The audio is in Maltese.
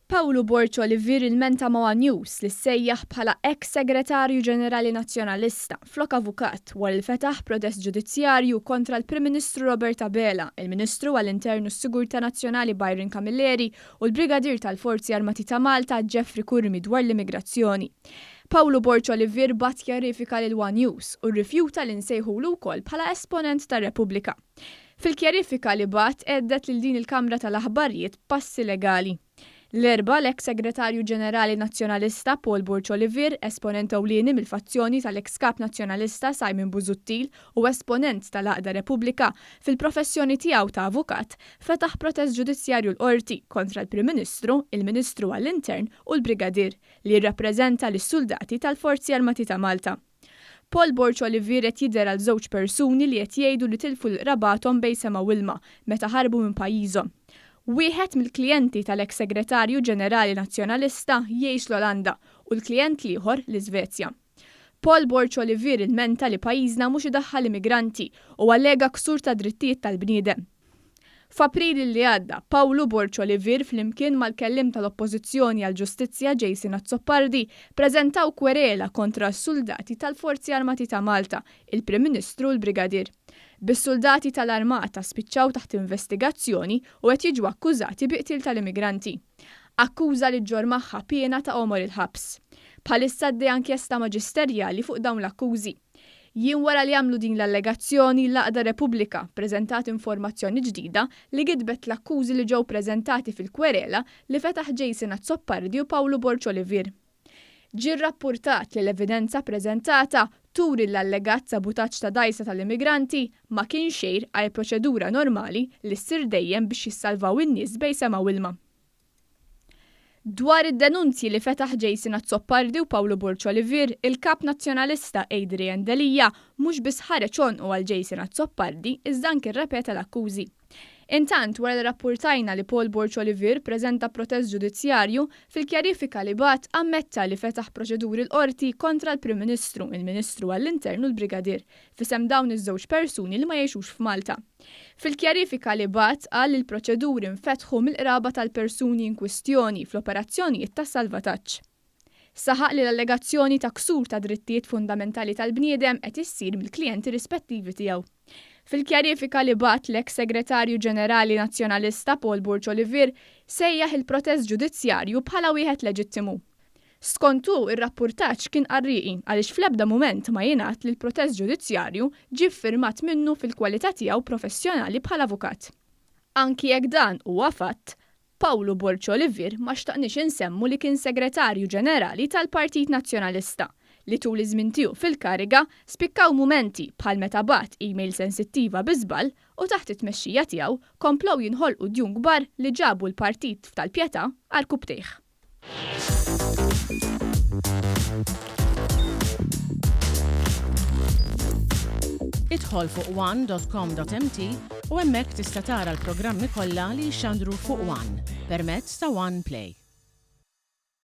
Pawlu Borg Olivier ilmenta ma' one News li ssejjaħ bħala eks Segretarju Ġenerali Nazzjonalista flok avukat wara li fetaħ protest ġudizzjarju kontra l-Prim Ministru Robert Abela, il-Ministru għall-Intern u s-Sigurtà Nazzjonali Byron Camilleri u l-Brigadier tal-Forzi Armati ta' Malta Jeffrey Curmi dwar l-immigrazzjoni. Pawlu Borg Olivier bagħat kjarifika lil one News u rrifjuta li nsejħulu wkoll bħala esponent ta' Repubblika. Fil-kjarifika li bagħat għeddet lil din il-kamra tal-aħbarijiet b'passi legali. L-Erbgħa, l-eks Segretarju Ġenerali Nazzjonalista Paul Borg Olivier, esponent ewlieni mill-fazzjoni tal-eks Kap Nazzjonalista Simon Busuttil u esponent tal-għaqda Repubblika, fil-professjoni tiegħu ta' avukat, fetaħ protest ġudizzjarju l-Qorti kontra l-Prim Ministru, il-Ministru għall-Intern u l-Brigadier li jirrappreżenta lis-suldati tal-Forzi Armati ta' Malta. Paul Borg Olivier qed jidher għal żewġ persuni li qed jgħidu li tilfu lil qrabathom bejn sema u ilma meta ħarbu minn pajjiżhom. Wieħed mill-klijenti tal-eks Segretarju Ġenerali Nazzjonalista jgħix l-Olanda u l-klijent l-ieħor l-Iżvezja. Paul Borg Olivier ilmenta li pajjiżna mhux idaħħal immigranti u allega ksur tad-drittijiet tal-bniedem. F'April li għadda, Pawlu Borg Olivier flimkien mal-kelliem tal-Oppożizzjoni għall-Ġustizzja Jason Azzopardi preżentaw kwerela kontra s-suldati tal-Forzi Armati ta' Malta, il-Prim Ministru u l-Brigadier. Bis-suldati tal-Armata spiċċaw taħt investigazzjoni u qed jiġu akkużati bi qtil tal-immigranti. Akkuża li ġġorr magħha piena ta' għomor il-ħabs. Bħalissa għaddejja inkjesta maġisterjali fuq dawn l-akkużi. Jiem wara li għamlu din l-allegazzjoni, l-għaqda Repubblika ppreżentat informazzjoni ġdida li gidbet l-akkużi li ġew preżentati fil-kwerela li fetaħ Jason Azzopardi u Pawlu Borg Olivier. Ġie rrappurtat li l-evidenza ppreżentata turi l-allegat sabutaġġ ta' dgħajsa tal-immigranti ma kienx xejr għajr proċedura normali li ssir dejjem biex jissalvaw in-nies bejn sema u ilma. Dwar id-denunzji li fetaħ Jason Azzopardi u Pawlu Borg Olivier, il-Kap Nazzjonalista Adrian Delia mhux biss ħareġ għonqu għal Jason Azzopardi iżda anki rrepeta l-akkużi. Intant, wara li rrappurtajna li Paul Borg Olivier ppreżenta protest ġudizzjarju, fil-kjarifika li bagħat ammetta li fetaħ proċeduri l-Qorti kontra l-Prim Ministru, il-Ministru għall-Intern u l-Brigadier, f'isem dawn iż-żewġ persuni li ma jgħixux f'Malta. Fil-kjarifika li bagħat qal li l-proċeduri nfetħu mill-qraba tal-persuni inkwistjoni fl-operazzjonijiet ta' salvataġġ. Saħaq li l-allegazzjoni ta' ksur ta' drittijiet fundamentali tal-bniedem qed issir mill-klijenti rispettivi tiegħu. Fil-kjarifika li bagħat l-eks Segretarju Ġenerali Nazzjonalista Paul Borg Olivier sejjaħ il-protest ġudizzjarju bħala wieħed leġittimu. Skont hu, ir-rappurtaġġ kien qarrieqi għaliex fl-ebda mument ma jingħad li l-protest ġudizzjarju ġie ffirmat minnu fil-kwalità tiegħu professjonali bħala avukat. Anki jekk dan huwa fatt, Pawlu Borg Olivier ma xtaqniex insemmu li kien Segretarju Ġenerali tal-Partit Nazzjonalista, li tul iż-żmien tiegħu fil-kariga spikkaw mumenti bħal meta bagħat email sensittiva bi żball u taħt it-tmexxija tiegħu komplew jinħolqu djun kbar li ġabu l-partit f'tal-Pietà għarkupptejh. Idħol fuq one.com.mt u hemmhekk tista' tara l-programmi kollha li jixxandru fuq One permezz ta' One Play.